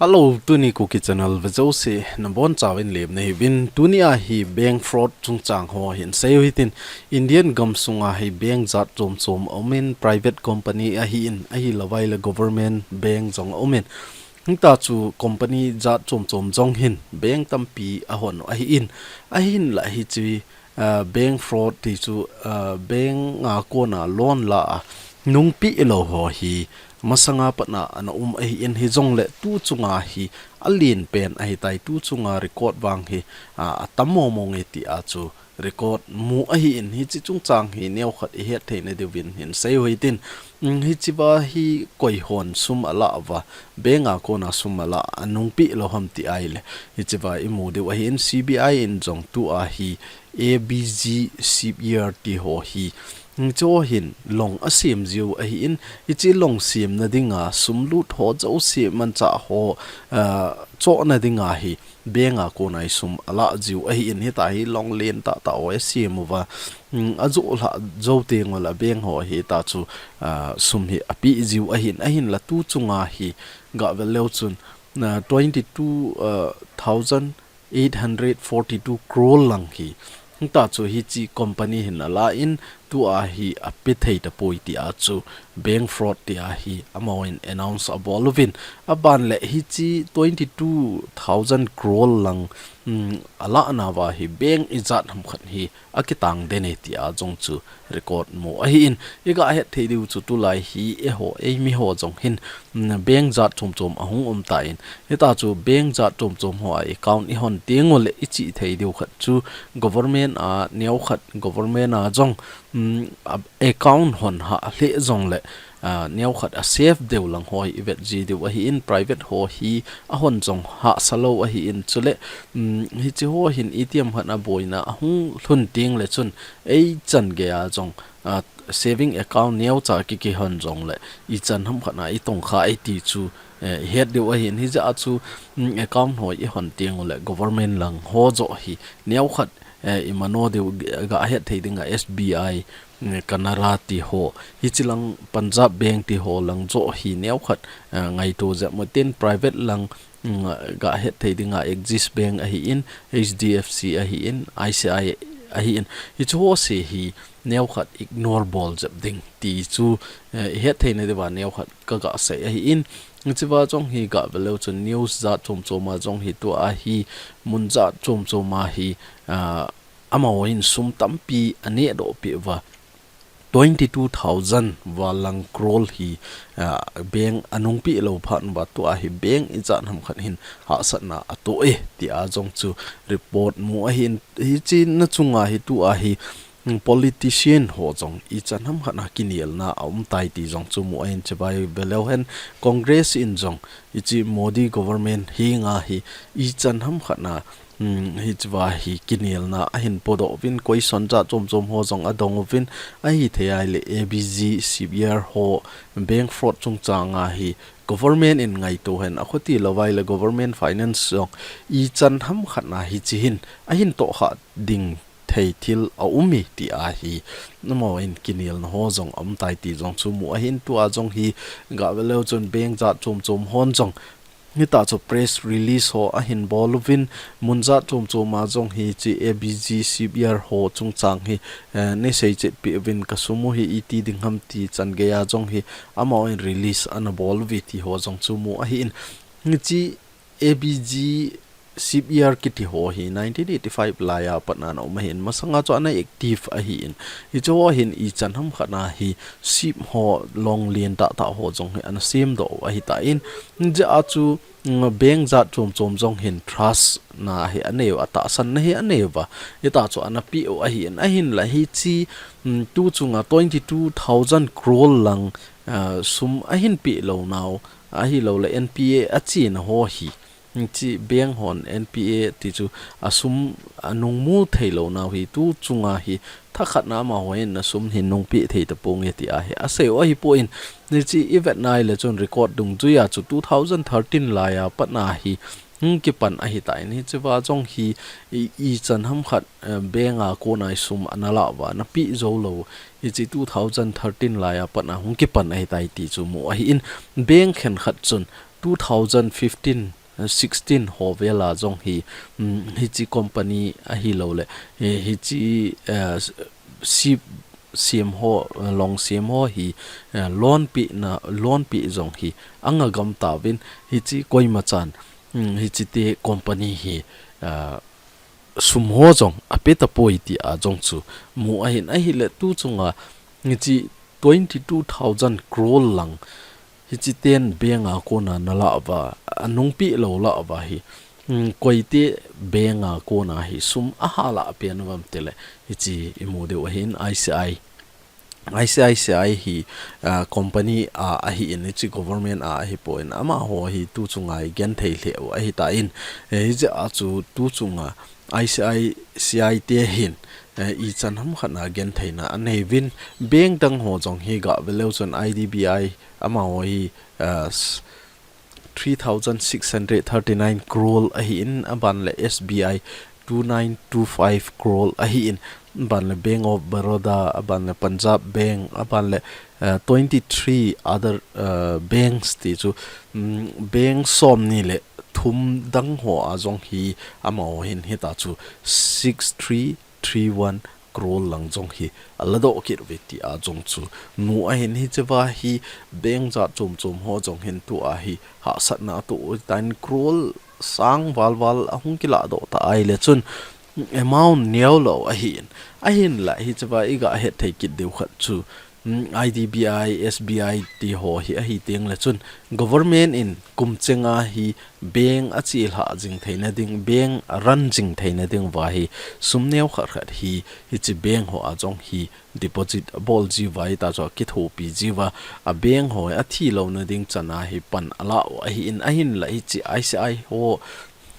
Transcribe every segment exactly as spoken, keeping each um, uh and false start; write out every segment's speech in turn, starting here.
Hello, tuni Kuki Channel vejouse nabonchauvin lemna hiuvin. Tunia hi bank fraud chungchang ho hin seiu hitin, Indian gamsunga hi bank jat chom chom aumin, private company ahin, ahilouva ahile government bank jong aumin. Hita chu company jat chom chom jong hin bank tampi ahon ahin, ahinla hiche, ah, bank fraud ti chu, ah, bank a kona loan la a nungpeh lou ho hi masanga patna ana um ahin, hijongle tu chunga hi alen pen ahitai, tu chunga record vang hi, ah, atam mong mong e tia chu record mu ahin, hiche chungchang hi neokhat ihet theina diuvin hin seiu hitin, mm, hichea hi koihon sum alah uva, bank a kona sum alah a nungpeh lou ham ti ahile, hichea imu diu ahin, C B I in jong tua hi A B G Shipyard ti ho hi, mm, hicheho hin long asem jiu ahin, hiche long semna dinga sum lut ho jouse, manchah ho, ah, chohna dinga hi bank a kona hi sum alah jiu ahin, hita hi long len tahtah ho asem uva, mm, ajoh lhah jou teng ule bank ho hita chu, ah, sum hi apeh jiu ahin, ahinla tu chunga hi gavel leu chun, ah, twenty two, ah, thousand eight hundred forty two crore lang hi, hita chu hiche company hin alah in, tua hi ape thei tapoi tia chu bank fraud tia hi amahon announce abol uvin, aban le hiche twenty two thousand crore lang, mm, alah nauva hi bank ijat ham khat hi akitang den e tia jong chu record mu ahin, iga het thei diu chu tulai hi eiho, eimi ho jong hin, mm, bank jat chom chom ahung um tan, hita chu bank jat chom chom ho a account ihon teng ule ichih thei diu khat chu government a neokhat, government a jong, mm, a account hon hah lheh jongle, ah, neokhat a safe deu lang ho hi ivet ji diu ahin, private ho hi ahon jong hahsa lou ahin, chule, mm, hiche ho hin itiham khat a boina ahung lhun teng le chun eichan geiya jong, ah, saving account neocha ki, kihon jongle ichan ham khat a itongkha e ti chu, eh, ihet diu ahin, hijeh a chu, mm, account ho ihon teng ule government lang ho joh hi neokhat, eh, imano diu ga het thei dinga S B I, mm, Canara ti ho, hiche lang Punjab Bank ti ho lang joh hi neokhat, eh, ngaito jep mo tin, private lang, mm, ga het thei dinga Axis Bank ahin, H D F C ahin, I C I ahin, hiche ho se hi neokhat ignore bol jep ding ti chu, eh, ihet theina diuva neokhat kaga sei ahin, hichea jong hi gavel leu chun news jat chom chom a jong hi tua hi mun jat chom chom a hi, ah, amahon sum tampi aneh doh peh uva, twenty two thousand val lang crore hi, ah, bank anungpeh lou phat uva tua hi bank ijat ham khat hin hahsatna atoh e tia jong chu report mu ahin, hiche na chunga hi tua hi, mm, politician ho jong ichan ham khat a kinelna aum tai ti jong chu mu ahin, hichea ve leu hen Congress in jong hiche Modi government henga hi ichan ham khat a, mm, hichea hi kinelna ahin podoh uvin, question jat chom chom ho jong adong uvin, ahithei ahile A B G Shipyard ho bank fraud chungchang a hi government in ngaito hen, akhuti louva ahile government finance jong ichan ham khat a hiche hin ahin tohkhah ding thei thil aum e tia hi amahon kinelna ho jong aum tai ti jong chu mu ahin, tua jong hi gavel leu chun bank jat chom chom hon jong hita chu press release ho ahin bol uvin, mun jat chom chom a jong hiche A B G Shipyard ho chungchang hi, eh, nei seichet peh uvin, kasum u hi iti ding ham ti chan geiya jong hi amahon release ana bol uve ti ho jong chu mu ahin, hiche A B G Shipyard kiti ho hi nineteen eighty five laiya patna ana um ahin, masanga chu ana active ahin, hiche ho hin ichan ham khat a hi ship ho long len tahtah ho jong hi ana semdoh u ahitan, hijeh a chu, mm, bank jat chom chom jong hin trust na hi aneiu, atahsanna hi aneiuva, hita chu ana peh u ahin, ahinla hiche, mm, tu chunga twenty two thousand crore lang, ah, sum ahin peh lou nau, ahilouleh N P A achena ho hi, hiche bank hon N P A ti chu asum anung mu thei lou nau hi tu chunga hi thakhat na amahon asum hi nungpeh thei taponge tia hi asei u ahipon, hiche ivet na ahile chun record dungjuiya chu two thousand thirteen laiya patna hi hung kipan ahitan, hichea jong hi i, ichan ham khat, eh, bank a kona hi sum ana lah uva ana peh jou lou, hiche two thousand thirteen laiya patna hung kipan ahitai ti chu mu ahin, bank khenkhat chun two thousand fifteen, uh, sixteen ho vela jong hi, um, hichi company ahilouleh, hi, hichi, uh, s-, sip, sem ho, uh, long sem ho hi, uh, loan pi na, loan pi jong hi, anga gam tauvin, hichi koima chan, um, hichi te company hi, uh, sum ho jong ape tapoi ti a jong chu mu ahin, ahileh tu chunga hichi twenty two thousand crore lang hichi ten bank a kona na lah uva, anungpi lou lah uva hi, um, koite bank a kona hi sum aha lah pen uvam tileh hichi imu diu ahin, I C I I C I C I hi, ah, company a ahin, hichi government a ahipon, amaho hi tu chunga i genthei lheh u ahitan, eh, hijeh a chu tu chunga I C I C I te hin, eh, ichan hamkhat a gentheina anei uvin, bank dang ho jong hi gah ve leu chun I D B I amaho hi, ah, s-, three thousand six hundred thirty-nine crore ahin, aban leh S B I two nine two five crore ahin, aban leh Bank of Baroda, aban leh Punjab Bank, aban leh, uh, twenty-three other, uh, banks ti chu, um, bank somni leh thum dang ho a jong hi amaho hin hita chu six three three one crore lang jong hi ala doh kit uve ti a jong chu mu ahin, hichea hi bank jat chom chom ho jong hin tua hi hahsatna atoh u ahitan, crore sang val val ahung kilah doh ta ahileh chun amount neo lou ahin, ahinlah hichea i gah het thei kit diu khat chu, um, I D B I, S B I ti ho hi ahi teng leh chun government in kum chenga hi bank a chelhah jing theina ding, bank a run jing theina ding uva hi sum neo khat khat hi, hichi bank ho a jong hi deposit abol jiuva, hita chu akithopi jiuva, a bank ho athi louna ding chana hi pan ala u ahin, ahinlah hichi I C I ho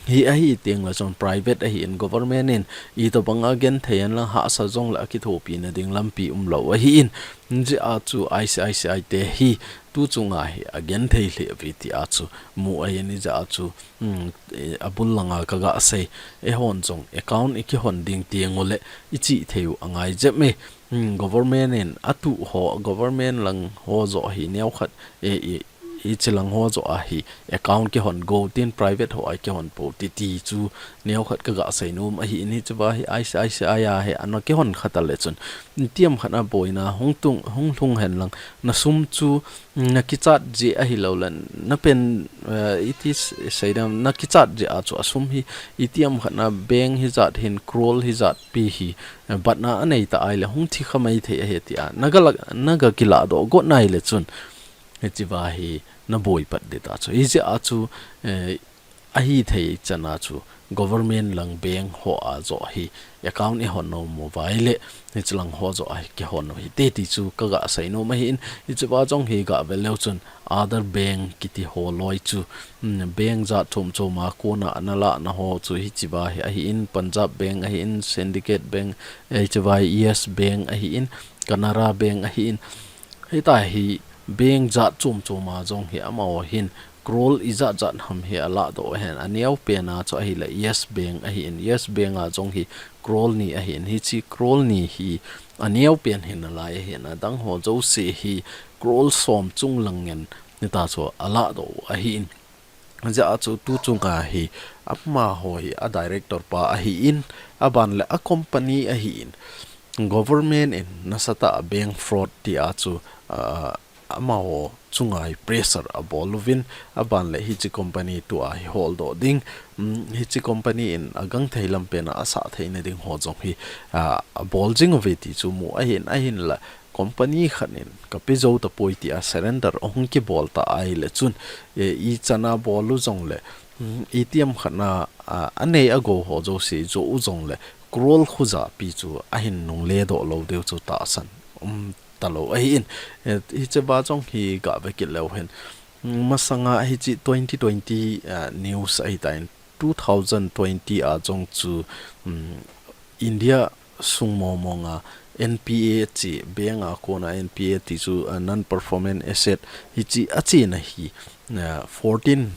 hi ahi teng leh chun private ahin, government in itobang a genthei in lang hahsa jong leh akithopi na ding lampi umlou ahin, hijeh a chu I C I C I te hi tu chunga hi agenthei lheh uve ti a chu mu ahin, hijeh a chu, um, eh, abul langa ka gah sei, eihon jong account i kihon ding teng uleh i chih thei u angai jep e, um, government in atu ho, government lang ho joh hi neo khat, eh, eh, hichi lang ho joh a hi account kihon go tin, private ho a kihon pou ti ti chu neo khat ka gah sei nom ahin, hichea hi I C I C I a hi ana kihon kha taleh chun, itiham khat a boina hung tung, hung lhung hen lang, na sum chu na kichat jeh ahilouleh, na pen, eh, iti s-, seidam, na kichat jeh a chu a sum hi itiham khat a bank hijat hin crore hijat pi hi, eh, batna anei ta ahileh hung thi kha mai thei ahi ti a na gah lah, na gah kilah doh got na ahileh chun, hichea hi na boi pat ding ta chu. Hijeh a chu, eh, ahi thei chana chu government lang bank ho a joh hi account i hon nom uva ahileh, hichi lang ho joh a hi kihon u hite ti chu ka gah sei nom ahin, hichea jong hi gah ve leu chun other bank kiti ho loi chu, um, bank jat chom chom a kona ana lahna ho chu hichea hi ahin, Punjab Bank ahin, Syndicate Bank, eh, hichea Yes Bank ahin, Canara Bank ahin, hita hi bank jat chom chom a jong hi amaho hin crore ijat jat ham hi alah doh ahin, aneo pen a chu ahileh Yes Bank ahin, Yes Bank a jong hi crore ni ahin, hichi crore ni hi aneo pen hi nalai ahin, adang ho jouse hi crore som chung lang ngen hita chu alah doh ahin. Hijeh a chu tu chunga hi amaho hi a director pa ahin, aban leh a company ahin, government in nasatah a bank fraud ti a chu, ah, amaho chunga hi pressure abol uvin, aban leh hichi company tua hi holdoh ding, um, hichi company in agangthei lam pen a asah theina ding ho jong hi, ah, abol jing uve ti chu mu ahin, ahinlah company khat in ka pe jou tapoi ti a surrender ahung kibol ta ahileh chun, eh, ichan a bol u jongleh, um, itiham khat a, ah, anei agou ho jouse jou u jongleh, crore khuja pi chu ahin nungle doh lou diu chu tahsan um talou ahin, eh, hichea jong hi gah ve kit leu hen. Masanga hichi twenty twenty, ah, news ahitan, two thousand twenty a jong chu, um, India sung mong mong a N P A chi, bank a kona N P A ti chu, ah, non performing asset hichi achena hi, ah, fourteen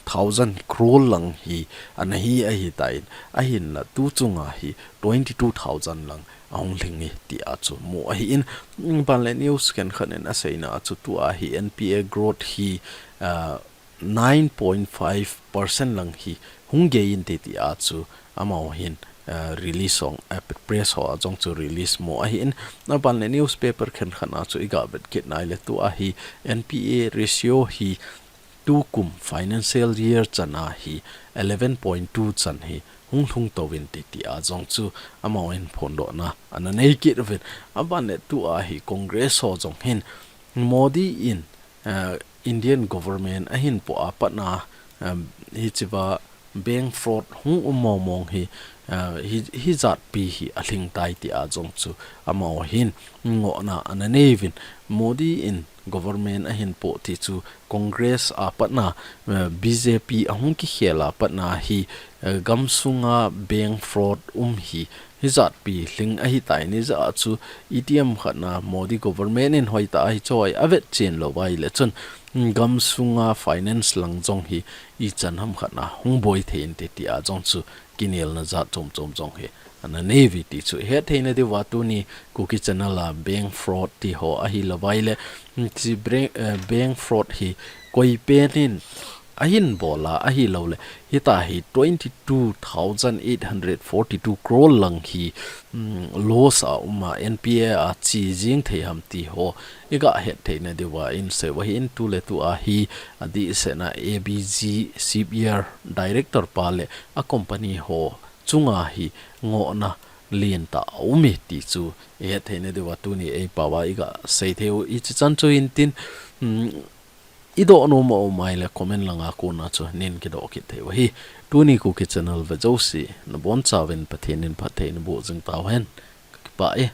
thousand crore lang hi ana hi ahitan, ahinlah tu chunga hi twenty two thousand lang ahung lhing e ti a chu mu ahin, um, aban leh news khenkhat in aseina a chu tua hi N P A growth hi, ah, nine point five percent lang hi hung gei in ti ti a chu amau hin, uh, release hong, uh, press ho a jong chu release mu ahi in, aban le newspaper khen khan a chu i ga vet kit nai le tu a hi N P A ratio hi tu kum financial year chan a hi eleven point two chan hi hung lhung to vin ti ti a jong chu amau in phondohna ana nei kit uvin. Aban le tu a hi Congress ho jong hin Modi in, uh, Indian government ahin po a pat na, um, hichiva bank fraud hung um mong mong hi, uh, hi, hi jat pi hi a lhing tai ti a jong chu amau hin ngohna ana nei vin. Modi in government ahin po ti chu Congress a pat na, uh, B J P ahung kikhel a pat na hi, uh, gam sunga bank fraud um hi hi jat pi lhing ahi tai ni ja chu itiham khat na Modi government in hoi ta ahi choi a vet chen lo vai le chun, mm, gam sunga finance lang jong hi i chan ham khat na hung boi thei in ti ti a jong chu kinelna jat chom chom jong hi ana nei vi ti chu i het thei na diu va tuni Kuki channel a bank fraud ti ho ahi lo vai le, mm, chi bre-, eh, bank fraud hi koi pen in ahin bol a ahi lo le, hita hi twenty two thousand eight hundred forty two crore lang hi, mm, loss a um a N P A a chi jing thei ham ti ho i ga het thei na diu va in sei va hi in tu le tu a hi a di se na A B G Shipyard director pa le a company ho chunga hi ngohna lien ta a um i ti chu i het thei na diu va tuni ei pao va i ga sei thei u i chi chan chu in tin, mm, i doh nom a um ai le comment langa kona chu nin kidoh kit thei u hi. Tuni Kuki channel ve jouse na bon chauvin Pathen in phatthei na boh jing tau hen. Ka kipah e.